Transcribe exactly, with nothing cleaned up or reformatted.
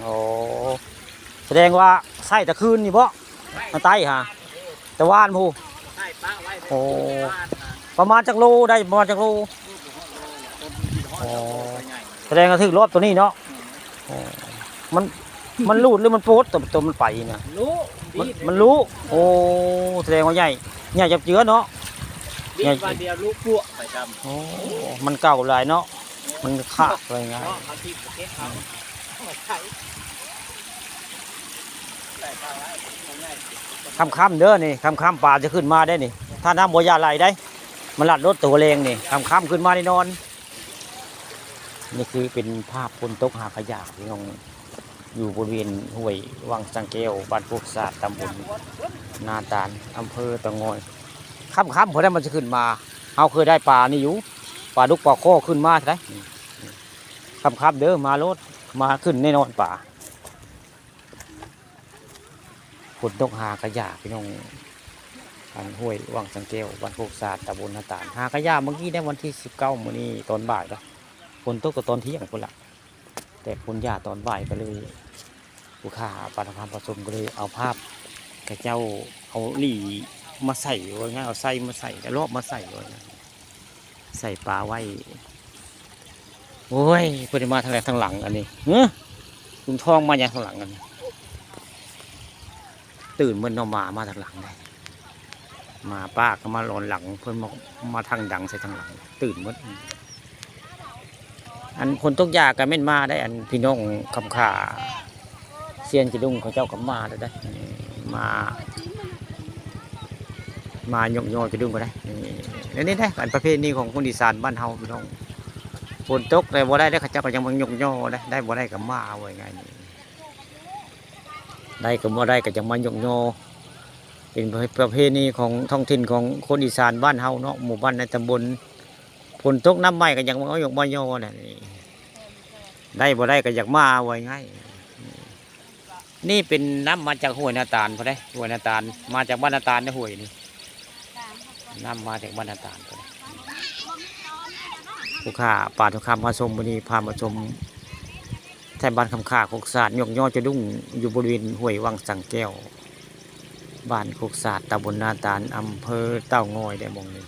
โอ้ แสดงว่าใส่แต่คืนนี่บ่ มาไต่หา แต่วานพู้น โอ้ ประมาณจักโลได้ ประมาณจักโล โอ้ แสดงว่าถือรอบตัวนี้เนาะ โอ้ มัน มันรูดหรือมันโป๊ดตัว ตัวมันไปนะ รู้ มัน ดี มันรู้ โอ้ แสดงว่าใหญ่ ใหญ่จับเจือเนาะ ดี ใหญ่ วันเดียวรู้พวกไปทำ โอ้ มันเก่าหลายเนาะ มันขาดเลยไง เนาะ เอาที่ประเทศเขา ค่ำๆเด้อนี่ ค่ำๆปลาจะขึ้นมาได้นี่ ถ้าน้ำบ่อย่าไหลได้ มันลัดรถตัวแรงนี่ ค่ำๆขึ้นมาแน่นอน นี่คือเป็นภาพฝนตกหากะยากพี่น้อง อยู่บริเวณห้วยวังสังแก้ว บ้านโคกสะอาด ตำบลนาตาล อำเภอเต่างอย ค่ำๆพอได้มันจะขึ้นมา เฮาเคยได้ปลานี่อยู่ ปลาดุกปลาข้อขึ้นมาได้ ค่ำๆเด้อ มาโลด มาขึ้นแน่นอนปลา ฝนตกหากะยากพี่น้อง อันห้วยวังสังแก้ว บ้านโคกสะอาด ตำบลนาตาล หากะยากเมื่อกี้ในวันที่สิบเก้ามื้อนี้ตอนบ่ายเนาะ ฝนตกก็ตอนเที่ยงพู้นละ แต่ฝนหย่าตอนบ่ายก็เลย ผู้ค้าปลาทองคำผสมก็เลยเอาภาพ เขาเจ้าเอาหลีมาใส่ว่าไง เอาไส้มาใส่ เอารอบมาใส่ว่าไง ใส่ปลาไว้ โอ้ย เพิ่นมาทางไหนทางหลังอันนี้ เฮ้อ ลุงทองมาอย่างทางหลังอันนี้ ตื่นเมื่อนอนมา มาทางหลังเลย หมาป้าก็มาหลอนหลัง เพิ่นมา มาทางดังใส่ทางหลัง ตื่นหมด อันฝนตกหยาก็แม่นมาได้ อันพี่น้องคำค่า เซียนจะดุ้งเขาเจ้าก็มาแล้วได้ มา มายกยอจะดุ้งก็ได้ นี่ อันนี้ได้ อันประเพณีของคนอีสานบ้านเฮาพี่น้อง ฝนตกได้บ่ได้ได้ เขาเจ้าก็ยังมายกยอได้ ได้บ่ได้ก็มาเอาไว้ไง ได้ก็บ่ได้ก็ยังมายกยอ เป็นประเพณีของท้องถิ่นของคนอีสานบ้านเฮาเนาะ หมู่บ้านในตำบล ฝนตกน้ำไหม้ก็ยังมายกมายอน่ะ นี่ ได้บ่ได้ก็อยากมาเอาไว้ไง นี่เป็นน้ำมาจากห้วยนาตาลพู้นเด้ ห้วยนาตาล มาจากบ้านนาตาลเด้ ห้วยนี่ น้ำมาจากบ้านนาตาลพู้นเด้ ผู้ค้าปลาทองคำมาชมมื้อนี้ พามาชม แถวบ้านคำค่าโคกสะอาด ยกยอจะดุ้ง อยู่บริเวณห้วยวังสังแก้ว บ้านโคกสะอาด ตำบลนาตาล อำเภอเต่างอยได้หม่องนี้